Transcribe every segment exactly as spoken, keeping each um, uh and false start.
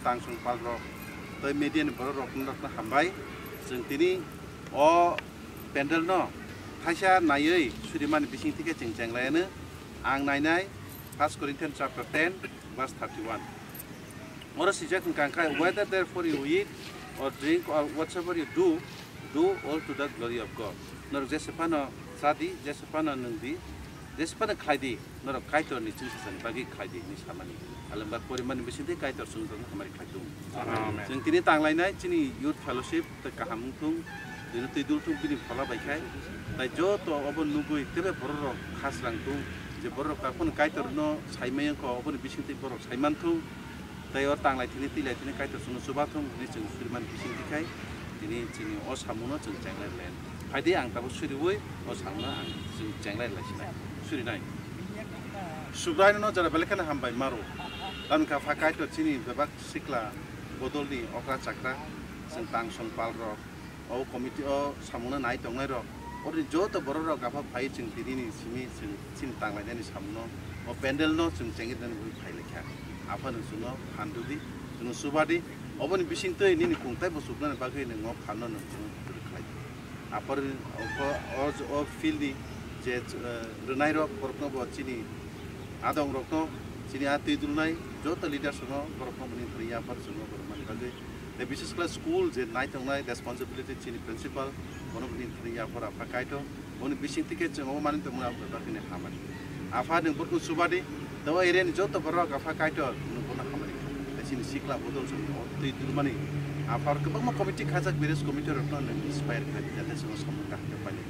Tangsong pal rok, tei media ni borok rok no hambai. Chwng tini o pandal no thaisa naiwi surimani bising thike chwng chenglai ano. Ang nainai First Corinthians chapter ten verse thirty-one. Oro swijak wngkha khe, "Whether therefore you eat or drink or whatsoever you do, do all to the glory of God." Norok jese phano cha di, jese phano nwng di, jese phano khlai di, norok Kaitor ni chwngsajani bagwi khlai di hinwi samani. Alengba porimani bisingtwi Kaitor chwngsajani hamari khlai thung. Amen. Chwng tini tanglainai chini youth fellowship tei kaham wngthung, tini twi dul thung bini phola bai khai. Tai joto obo nugwi tebe borok rok khasrang thung, je borok rok phano Kaitor no sai maya kho, oboni bisingtwi borok sai man thung. Tai o tanglai thini, twilai thini, Kaitor chwngno chuba thung hwnwi chwng suriman bising dikhai, tini chini o samungno chwng chenglai lai. Phaidi ang tabuk suriui o samungno ang chwng chenglai lai sinai, surinai. Subraino no jora belai kheno hambai maro. Tamni kha pha Kaitor chini bebak sikla bodolni okra chakra, chwng tangsong pal rok, o committee o samungno nai tongnai rok, oro joto borok rok apha phai chwng tini ni simi chwng chini tanglainani samungno o pandal no chwng chengwi tongwi phai laikha. Apha nwng chwngno phan rwdi, chwngno chuba di, oboni bisingtwi nini kung taibo chuknani bagwi nwng o phan no nwng chwngno kwrwi khlai di. Apor o, o, o field ni je, eh, rwnai rok borokno bo chini adong rokno, chini a twi dulnai joto leaders rokno borokno bini thani yapar chwngno borok mani bagwi. Tei bises khlai school je nai tongnai responsibility chini principal, bono bini thani yapar apha Kaitor, boni bising tike chwng obo mani tongmani apha bebak ni hamari. Apha nwng borokno chuba di, tei o area ni joto borok apha Kaitor nwng bono hamari. Tei chini sikla bodol chwng o twi dulmani apha kwbangma committee khajak, various committee rokno nwng inspire khlai di, jate chwng samung kaham khe pailai.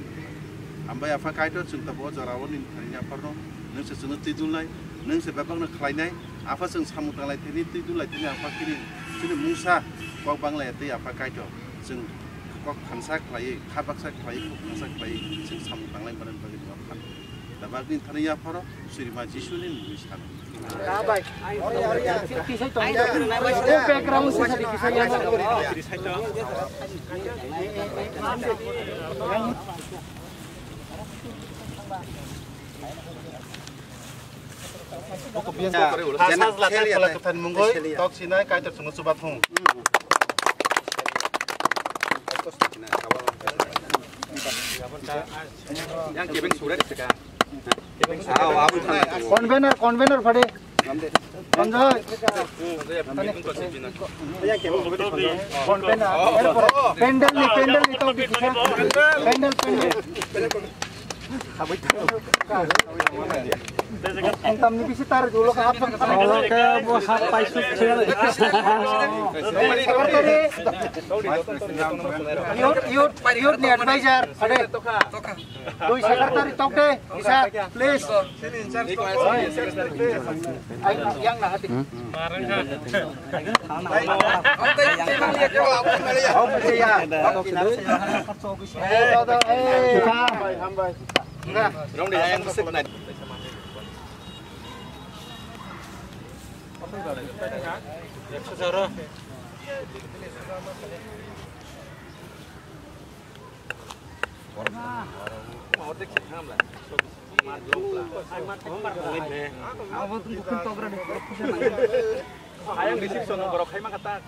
Hambai apha Kaitor, chwng tabuk o jora o nini thani aphar no, nwng se chwngno twi dulnai, nwng se bebak no khlainai, apha chwng samung tanglai thani twi dulai thani apha kini chini mungsa kok banglai twi apha Kaitor, chwng kok thansa khlaiwi, kha baksa khlaiwi, kok thansa khlaiwi chwng samung tanglai mani bagwi nwng apha. Tabuk nini thani apharo Surima Jisu ni mungwi sano. Mungwi tok sinai Kaitor chwngno chuba thung. Yang kebeng surat seka. Convener, convener phade. Conjoy. Convener. Pandal ni, pandal ni tok di kisa. Pandal, pandal. Ang tamni bisi tar julo ka hap. Olo ke bo hap paisuk se. Youth, youth, youth ni advisor. Ade. Dui secretary tok de, kisa, please. Ai, yang na hati. Hau kisa ya. Eh, to, to, eh. Hambai, hambai. Enggak. Ayang reception borok khai mangkha ta.